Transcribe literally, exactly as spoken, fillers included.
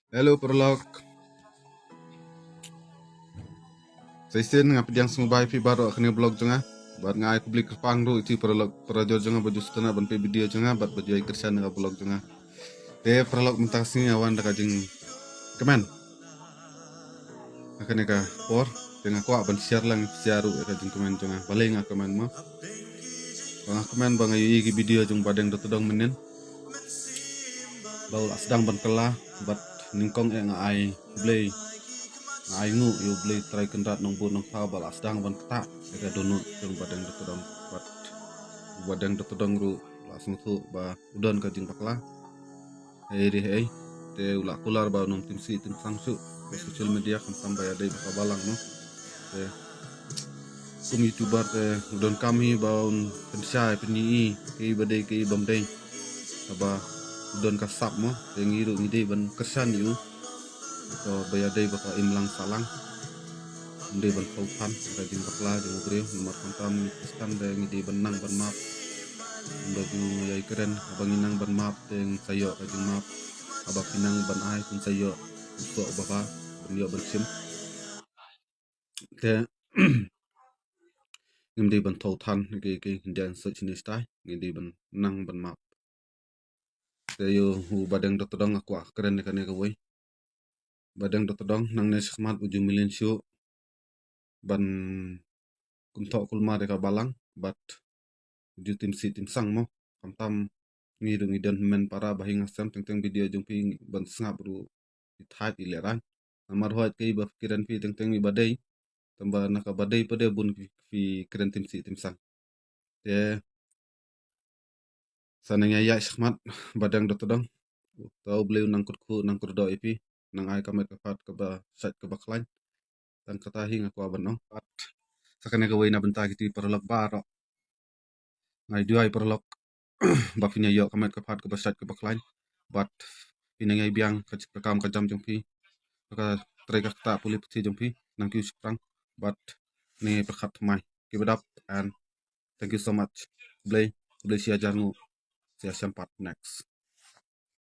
Hello paralok. Sa shisien nga pdiang sngewbha ïa phi baroh ha kane ka vlog jong nga. Bad nga ai khublei kyrpang ruh ïa phi paralok, parajor jong nga ba ju sngewtynnat ban peit video jong nga bad ba ju ai kyrshan ïa ka vlog jong nga. Te paralok, mynta ka sngi nga wan da ka jingkmen ha kane ka por. Te nga kwah ban share lang, share ruh ïa ka jingkmen jong nga. Balei nga kmen mo? Ba nga kmen ba nga ïohi ki video jong Bah Deng Dr. Tdong mynnin ba u la sdang ban kylla, bad nyngkong eh nga ai khublei, nga ai nguh ïa U Blei Trai Kynrad Nongbud Nongthaw ba la sdang ban ktah ïa ka dohnud jong Bah Deng Dr. Tdong. Bad Bah Deng Dr. Tdong ruh la sngewthuh ba u don ka jingbakla. Hei ri hei. Te u la kular ba un ym tim sih tim sang shuh ha social media, khamtam ba ïadei bad ka balang mo. Te kum YouTuber te u donkam hi ba un pynshai pynïohi kaei ba dei kaei bym dei. Haba u don ka sap mo, te ngi ruh ngi dei ban kyrshan ïa u. Te ba ïadei bad ka imlang sahlang, ngi dei ban thew than ïa ka jingbakla jong u briew, namar khamtam ngi Khristan te ngi dei ban nang ban map. Ynda ju ïai kren, haba ngi nang ban map te ngin sa ïoh ka jingmap. Haba phi nang ban ai phin sa ïoh u soh uba bha ban ïoh ban shim. Te ngim dei ban thew than ïa kiei kiei, ngi dei ban sait shane shatai, ngi dei ban nang ban map. Te ïa u Bah Deng Dr. Tdong nga kwah kren ïa kane kawei. Bah Deng Dr. Tdong nangne shakhmat u ju mlien shuh ban kumthoh kulmar ïa ka balang bad u ju tim sih tim sang mo. Khamtam ngi ruh ngi don hynmen para ba hi nga sem, teng teng video jong phi ban sngap ruh i thait i lehraiñ. Namar hooid kaei ba kren phi teng teng i ba dei, tangba na ka ba dei pat de bun phi, phi kren tim sih tim sang. Te sa nang ïaid shakhmat Bah Deng Dr. Tdong. To U Blei u nang kyrkhu nang kyrdoh ïa phi, nang ai ka met ka phad kaba shait kaba khlaiñ. Tang kata hi nga kwah ban ong. Bad sa kane kawei na bynta kito ki paralok baroh, nga ai duwai paralok ba phin ïa ïoh ka met ka phad kaba shait kaba khlaiñ. Bad phin nang ïai biang ka kam ka jam jong phi, ka trei ka ktah pule puthi jong phi, nang kiew shaphrang. Bad nang ïai pyrkhat thymmai. Keep it up and thank you so much. Khublei, khublei shi hajar nguh. Sa ïashem pat next.